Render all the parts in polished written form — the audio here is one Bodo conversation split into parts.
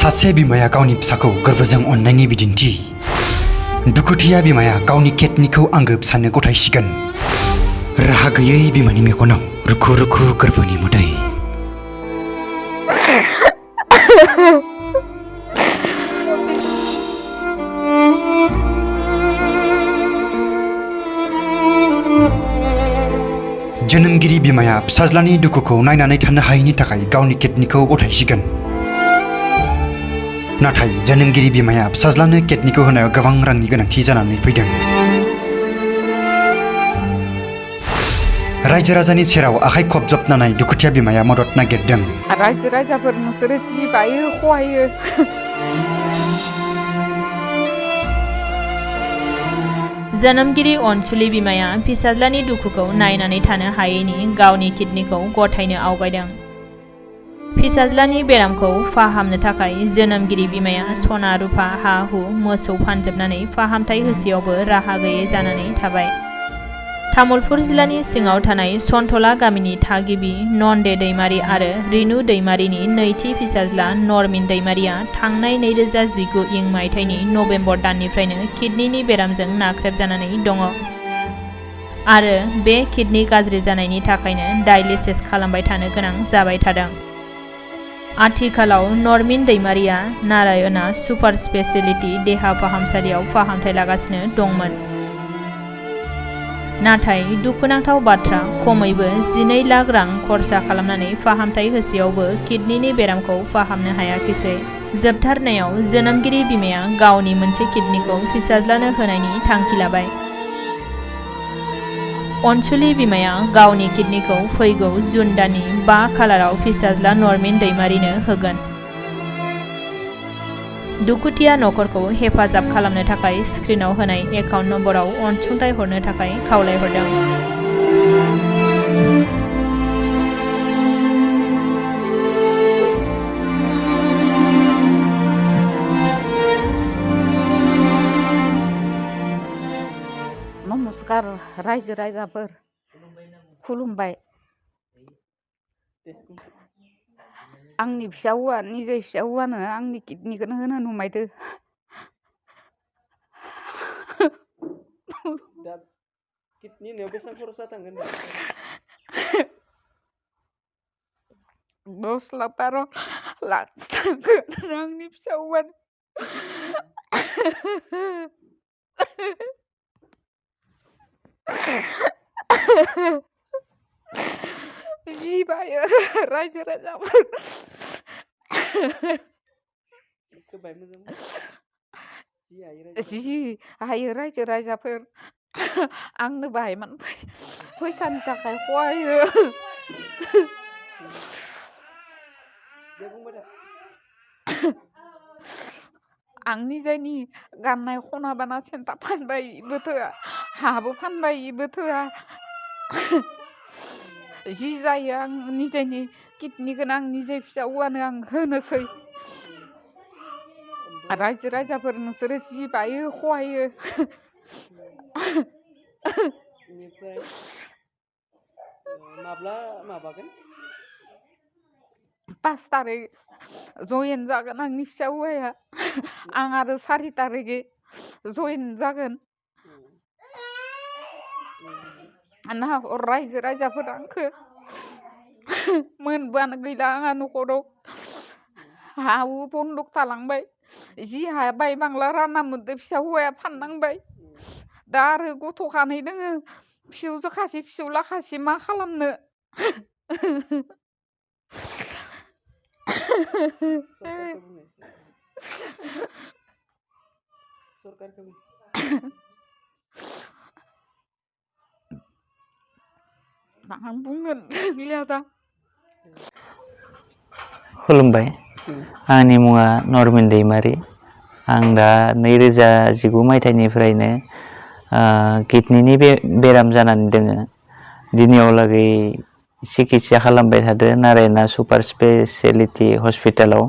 सासे बिमाया गावनि फिसाखौ गोरबोजों अननायनि बिदिन्थि। दुखुथिया बिमाया गावनि केटनिखौ आंगो फिसानो गथायसिगोन। राहा गैयै बिमानि मेगनाव रुखु रुखु गोरबोनि मोदै। जोनोमगिरि बिमाया फिसाज्लानि दुखुखौ नायनानै थानो हायैनि थाखाय गावनि केटनिखौ गथायसिगोन। नाथाय जोनोमगिरि बिमाया फिसाज्लानो केटनिखौ होनायाव गोबां रांनि गोनांथि जानानै फैदों। रायजो राजानि सेराव आखाइ खबजबनानै दुखुथिया बिमाया मदद नागिरदों। रायजो राजाफोर नोंसोरो जि बायो खहायो। जोनोमगिरि अनसुलि बिमाया फिसाज्लानि दुखुखौ नायनानै थानो हायैनि गावनि किडनिखौ गथायनो आवगायदों। फिसाज्लानि बेरामखौ फाहामनो थाखाय जोनोमगिरि बिमाया सना रुफा हा हु मोसौ फानजोबनानै फाहामथाय होसेयावबो राहा गैयै जानानै थाबाय। तामुलपुर जिल्लानि सिङाव थानाय सन्थला गामिनि थागिबि नन्दे दैमारि आरो रिनु दैमारिनि नैथि फिसाज्ला नरमिन दैमारिया थांनाय 2019 इं मायथाइनि नभेम्बर दाननिफ्रायनो किडनिनि बेरामजों नाख्रेबजानानै दङ आरो बे किडनि गाज्रि जानायनि थाखायनो डायलिसिस खालामबाय थानो गोनां जाबाय थादों। आथिखालाव नरमिन दैमारिया नारायणा सुपार स्पेशलिटी देहा फाहामसालियाव फाहामथाय लागासिनो दंमोन। नाथाय दुखुनांथाव बाथ्रा खमैबो 12 लाख रां खरसा खालामनानै फाहामथाय होसेयावबो किडनिनि बेरामखौ फाहामनो हायाखिसै। जोबथारनायाव जोनोमगिरि बिमाया गावनि मोनसे किडनिखौ फिसाज्लानो होनायनि थांखि लाबाय। अनसुलि बिमाया गावनि किडनिखौ फैगौ जुन दाननि 5 खालाराव फिसाज्ला नरमिन दैमारिनो होगोन। दुखुथिया नखरखौ हेफाजाब खालामनो थाखाय स्क्रिनाव होनाय एकाउन्ट नम्बराव अनसुंथाइ हरनो थाखाय खावलायहरदों। नमस्कार रायजो राजाफोर, खुलुमबाय। आंनि फिसा हौवा निजे फिसा हौवानो आंनि किडनिखौनो होनो नुमायदो। दा किडनि होनायाव बेसेबां खरसा थांगोन? 10 लाख 12 लाख थांगोन आंनि फिसा हौवानो। जि बायो रायजो राजाफोर। जि हायो रायजो राजाफोर आंनो बाहायमान फैसानि थाखाय खहायो। आं निजायनि गाननाय खना बाना सेन्टा फानबाय इबो थोआ, हाबो फानबाय इबो थोआ। जि जायो आं निजायनि किडनिखौनो आं निजे फिसा हौवानो आं होनोसै। रायजो राजाफोर नोंसोरो जि बायो खहायो। बेनिफ्राय माब्ला माबागोन? 5 तारिख जयेन जागोन आंनि फिसा हौवाया। आं आरो 4 तारिखै जयेन जागोन। ना रायजो राजाफोरा आंखौ मोनबानो गैला आंहा न'खराव। हा हु बन्दक थालांबाय। जि हाया बाय बांला रानना मोनदो फिसा हौवाया फाननांबाय। दा आरो गथ' खानै दोङो, फिसौजो खासि फिसौला खासि मा खालामनो। आं बुंनो रोंलिया दा। खुलुमबाय, आंनि मुङा नरमिन दैमारि। आं दा 2019 मायथाइनिफ्रायनो किडनिनि बेराम जानानै दोङो। दिनैयावलागै सिकित्सा खालामबाय थादो नारायणा सुपार स्पेशलिटी हस्पिटालाव।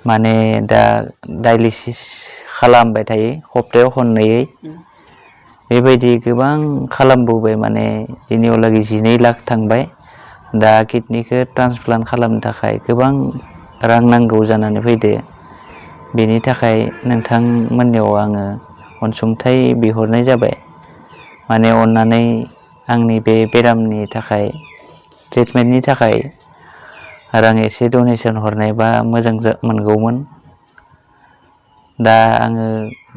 माने दा डायलिसिस खालामबाय थायो सप्तायाव खननैयै। बेबायदि गोबां खालामबोबाय, माने दिनैयावलागै 12 लाख थांबाय। दा किडनिखौ ट्रान्सप्लान्ट खालामनो थाखाय गोबां रां नांगौ जानानै फैदो। बेनि थाखाय नोंथांमोननियाव आङो अनसुंथाइ बिहरनाय जाबाय। माने अननानै आंनि बे बेरामनि थाखाय ट्रिटमेन्टनि थाखाय रां एसे डनेसन हरनायबा मोजां मोनगौमोन। दा आङो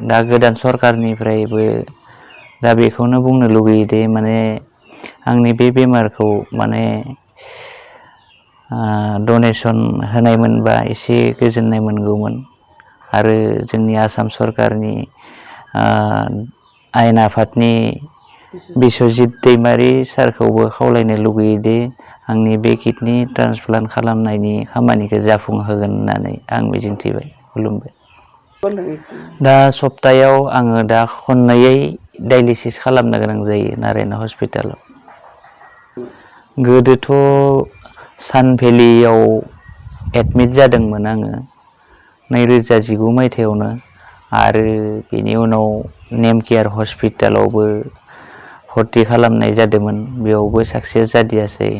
दा गोदान सरकारनिफ्रायबो दा बेखौनो बुंनो लुगैयोदि माने आंनि बे बेमारखौ माने डनेसन होनायमोनबा एसे गोजोननाय मोनगौमोन। आरो जोंनि आसाम सरकारनि आयेन आफादनि बिस्वजित दैमारि सारखौबो खावलायनो लुगैयोदि आंनि बे किडनि ट्रान्सप्लान्ट खालामनायनि खामानिखौ जाफुंहोगोन होननानै आं मिजिंथिबाय। खुलुमबाय। दा सप्तायाव आङो दा खननैयै डायलिसिस खालामनो गोनां जायो नारायना हस्पिटालाव। गोदोथ' सानभेलियाव एडमिट जादोंमोन आङो 2019 मायथाइयावनो। आरो बेनि उनाव नेमकेयार हस्पिटालावबो भर्ति खालामनाय जादोंमोन, बेयावबो साक्सेस जादियासै।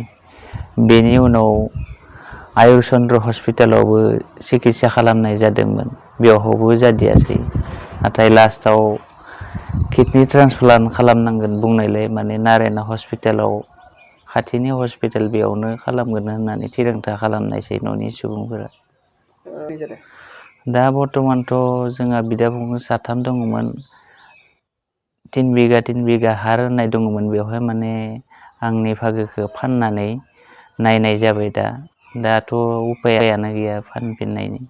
बेनि उनाव आयुष चन्द्र हस्पिटालावबो सिकित्सा खालामनाय जादोंमोन, बेवहायबो जादियासै। नाथाय लास्टाव किडनि ट्रान्सप्लान्ट खालामनांगोन बुंनायलाय माने नारायना हस्पिटालाव खाथिनि हस्पिटाल बेयावनो खालामगोन होननानै थिरांथा खालामनायसै न'नि सुबुंफोरा। दा बर्थमानथ' जोंहा बिदा फंबाय साथाम दङमोन। 3 बिगा हा राननाय दङमोन, बेवहाय माने आंनि भागोखौ फाननानै नायनाय जाबाय। दाथ' उपायानो गैया फानफिननायनि।